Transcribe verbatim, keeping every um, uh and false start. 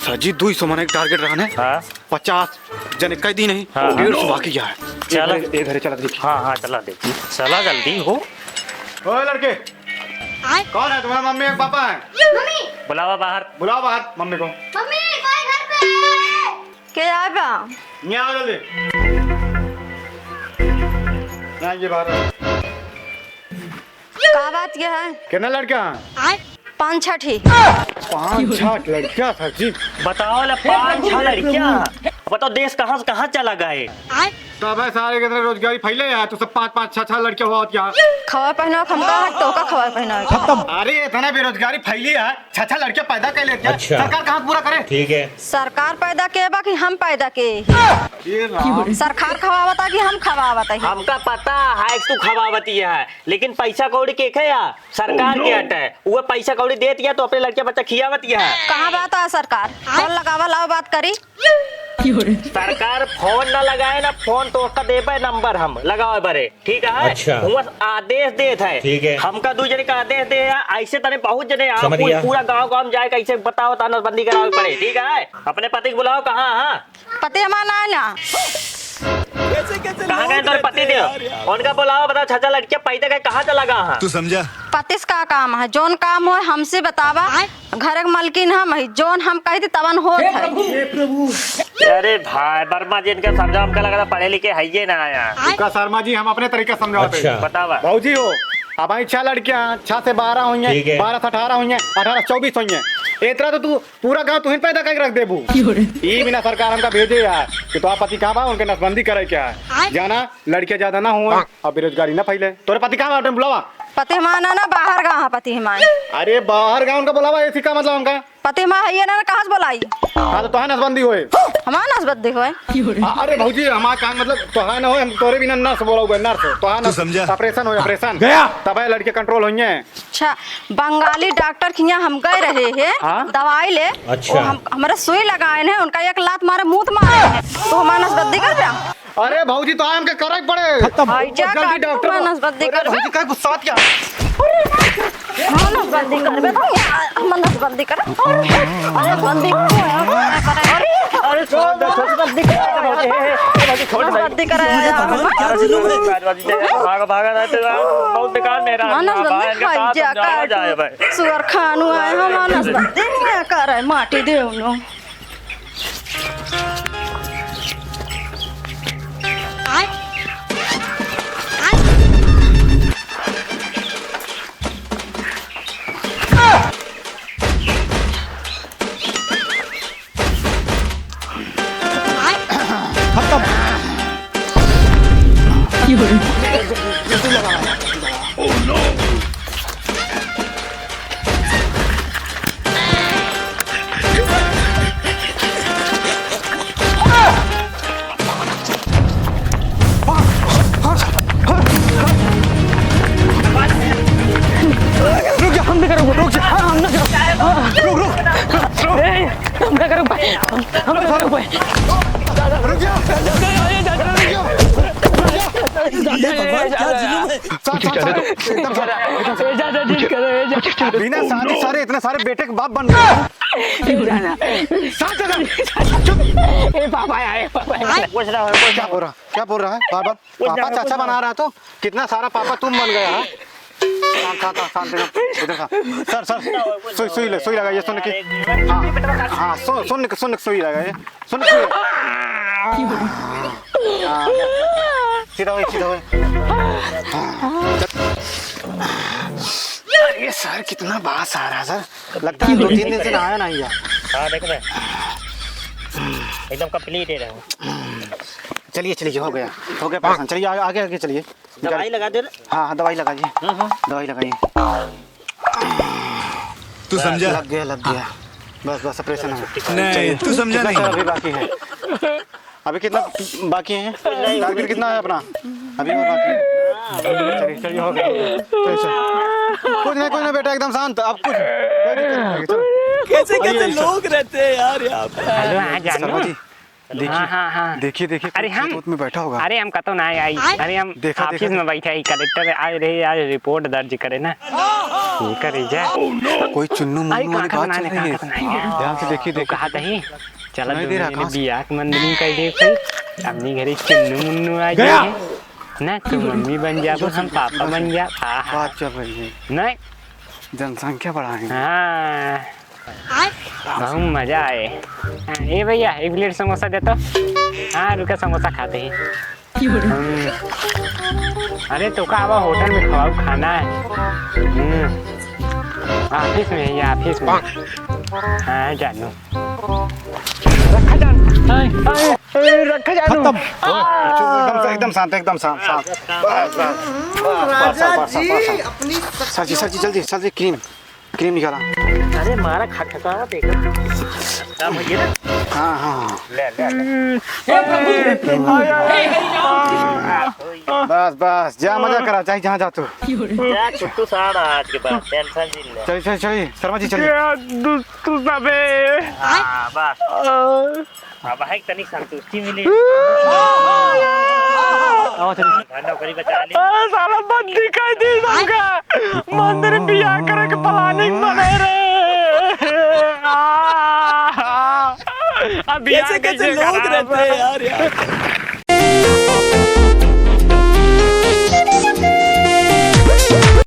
सर जी, दुई सौ मनई के target रहन है। हाँ। पचास जने कइ दीन ही, हाँ, हाँ। डेढ़ सौ बाकी है। चला। ए घरे, ए घरे चला देखी। हाँ, हाँ, चला देखी। चला जल्दी हो। ओए लड़के। आय? कौन है तुम्हारा, मम्मी है, पापा है? मम्मी। बुलावा बाहर। बुलाओ बाहर मम्मी को। मम्मी, कोई घर पे है? के आए बा? यहाँ आओ जल्दी। यहाँ ये बाहर आओ। का बात के है? कितना लड़का है? आय? पाँच छठ ही। पाँच छठ लड़का सर जी? बताओ ला, पाँच छह लड़का। बताओ, देश कहाँ से कहाँ चला गए? आय? तब है सारे के इतने रोजगारी फैले यार, तो सब पाँच पाँच छह छह लड़का हुआ होत क्या? खवा पहनावा हमका है, तोका खवा पहनावा। खत्म। अरे, इतना बेरोजगारी फैली है, छह छह लड़का पैदा कर लेते हैं। अच्छा। सरकार कहाँ पूरा करे? ठीक है। सरकार पैदा के बा कि हम पैदा के? ये राम। सरकार खवावता कि हम खवावता ही? हमका पता है तू खवावती है, लेकिन पैसा कौड़ी के है यार? सरकार के हटे, वो पैसा कौड़ी देत या तो अपने लड़के बच्चा खियावत या। कहाँ बात है सरकार? फोन लगावा, लाओ बात करी। सरकार फोन ना लगाए ना, फोन तो उसका देबे नंबर हम लगावे बरे, ठीक है? अच्छा। वो आदेश देत है। ठीक है। हमका दू जने का आदेश दे है, ऐसे तने बहुत जने आप समझ गया। पूरा गांव गांव में जाए कैसे बताओ, ताना बंदी करावे पड़े, ठीक है? अपने पति को बुलाओ, कहाँ, हाँ? पति हमार ना है ना। कहाँ गए तोरे पति देव? उनका बुलावा, बताओ, छह छह लड़कियाँ पैदा गए, कहाँ चला गया? हाँ। तू समझा? पति से का काम है? जौन काम हो हमसे बतावा। आय? घर के मलकिन हम ही, जौन हम कही थी तवन होत है। अरे भाई, वर्मा जी, इनका समझा, हमका लगा था पढ़े लिखे है ये ना आया। आय? का शर्मा जी, हम अपने तरीका समझावत है। अच्छा। बतावा। भौजी हो, अब आई छह लड़कियाँ, छह से बारह हुई हैं, ठीक है। बारह से अठारह हुई हैं, अठारह से चौबीस हुई हैं। इतना तो तू पूरा गांव तुहिन पैदा करके रख देबू। क्यों रे? ई बिना सरकार हमका भेजे यार कि तोहार पति कहाँ बा, उनके नसबंदी करे के है। आय। जाना, लड़कियां ज्यादा ना होए और बेरोजगारी ना फैले। तोरे पति कहाँ बा, बुलावा। पति हमार ना, ना, बाहर गाँव है पति हमार। अरे बाहर गाँव उनका बुलावा, ऐसी का मतलब हमका? पति हमार है ये ना, ना, कहाँ से बुलाई? हाँ, तो तोहार नसबंदी होए। हमार नसबंदी होए? क्यों रे? अरे भौजी, हमार काम मतलब तोहार ना होए, हम तोरे बिना नर्स बोलाऊ, नर्स। तोहार तू नस-, समझा? ऑपरेशन होए, ऑपरेशन। गया। तब लड़के कंट्रोल होइए। अच्छा, बंगाली डॉक्टर के यहाँ हम गए रहे हैं, हाँ? दवाई ले। अच्छा। वो हम, हमारे सुई लगाए हैं, उनका एक लात मारे, मुंह मारे हैं, तो हमारा नसबंदी कर दिया। अरे भौजी, तो हमके करे पड़े। खत्म। भाई, जा जल्दी काट, डॉक्टर हमारा को। नसबंदी अरे कर। भौजी, का गुस्सा क्या? हमारा नसबंदी करबे तो, हमारा नसबंदी कर। अरे, नसबंदी कर। अरे, अरे, छोड़ दे, छोड़ दे। नसबंदी कर। छोड़ दे। नसबंदी कर। भागा, भागा, भागा, बहुत बेकार मेरा हाँ, ना, भाई, इनका भाई, का जा समझावा कर जाए, तू। भाई। सुअर खानू आए, हम मानस बंदे नहीं करे, माटी देवनो। आय? आय? खत्म। रुक जा, हम नहीं करेंगे, रुक जा। हाँ, हम नहीं करेंगे। रुक, रुक, रुक, रुक। ए, हम नहीं करेंगे भाई, हम नहीं करेंगे भाई। रुक जा, रुक जा, रुक जा। ये भगवान, क्या जुलुम है? साथ, साथ, साथ, एकदम साथ, एकदम साथ। ए, जा, जा, डील करो, ए, जा। बिना शादी सारे इतने सारे बेटे के बाप बन गए। ए, जा, जा। साथ चलो। चुप। ए, पापा आए, पापा आए। क्या बोल रहा, क्या बोल रहा है बार बार? पापा चाचा बना रहा तो कितना सारा पापा तुम बन गया है। शांत, शांत, शांत, एकदम, इधर शांत। सर, सर, सुई, सुई ले, सुई लगाइए, सुन के। हाँ, हाँ, सुन, सुन के, सुन के सुई लगाइए, सुन के सुई। हाँ, सीधा वही, सीधा वही। अरे सर, कितना बास आ रहा है सर, लगता है दो तीन दिन से नहाया नहीं है। हाँ, देख रहे हैं। एकदम complete है रहे। चलिए, चलिए, हो गया, हो गया ऑपरेशन। चलिए, आगे, आगे, आगे चलिए। दवाई लगा दे रे। हाँ, हाँ, दवाई लगाइए। हम्म, हम्म। दवाई लगाइए। तू बस, समझा? लग गया, लग गया। बस, बस, ऑपरेशन है। नहीं, तू समझा कितना नहीं। सर अभी बाकी है? अभी कितना बाकी है? टारगेट कितना है अपना? अभी और बाकी है। चलिए, चलिए, हो गया, हो गया। चलिए, चलिए। कुछ नहीं, कुछ नहीं बेटा, एकदम शांत। अब कुछ कोई दिक्कत नहीं, चलो। कैसे, कैसे आइए, आइए, सर। लोग रहते हैं यार यहाँ पे। हेलो, हाँ, जानू। शर्मा जी, देखिए, हाँ, हाँ, हाँ। देखिए, देखिए, अरे कोई हम, खेत में बैठा होगा। अरे हम कतो ना आई। अरे हम देखा, ऑफिस देखा, में बैठा ही, कलेक्टर आए रहे आज रिपोर्ट दर्ज करे ना। ये करे जा। कोई चुन्नू मुन्नू वाली बात चल रही है। ध्यान से देखिए, देखिए। कहा तही, चला सुनाई दे रहा, कहाँ से? बियाह के मंदनी कर दे कोई। अपनी घरे चुन्नू मुन्नू आ गया। ना तू मम्मी बन जा, हम पापा बन जा। हाँ, हाँ। बात चल रही है। नहीं। जनसंख्या बढ़ाएंगे। हाँ। बहुत मजा आए। हाँ, ए भैया, एक प्लेट समोसा दे तो। हाँ, रुका, समोसा खाते ही। हम्म। अरे, तो का, अब होटल में खवाऊ खाना है। हम्म। ऑफिस में है, ऑफिस में। हाँ, जानू। रखा जानू। ए, रखा जानू। खत्म। एकदम, एकदम शांत, एकदम शांत, शांत। बस, बस, बस, बस, बस, बस, बस। सर जी, सर जी, जल्दी, सर जी, क्रीम। क्रीम निकाला। अरे मारा खटखटावा देखा। का भैया? हाँ, हाँ, हाँ। ले, ले, ले। बस, बस, जा मजा करा, चाहे जहाँ जा तू। जा छुट्टू साड़ा आज के बाद, टेंशन जिन ले। चलिए, चलिए, चलिए, शर्मा जी, चलिए। तू सबे। हाँ, बस। अब है तनिक संतुष्टि मिली। आओ, चलिए। नौकरी बचा ली। ए, साला बंदी कर दी सबका। मंदिर बियाह करे के प्लानिंग बने रे। आ, आ, अब बियाह कैसे, कैसे कैसे लोग रहते हैं यार, यार।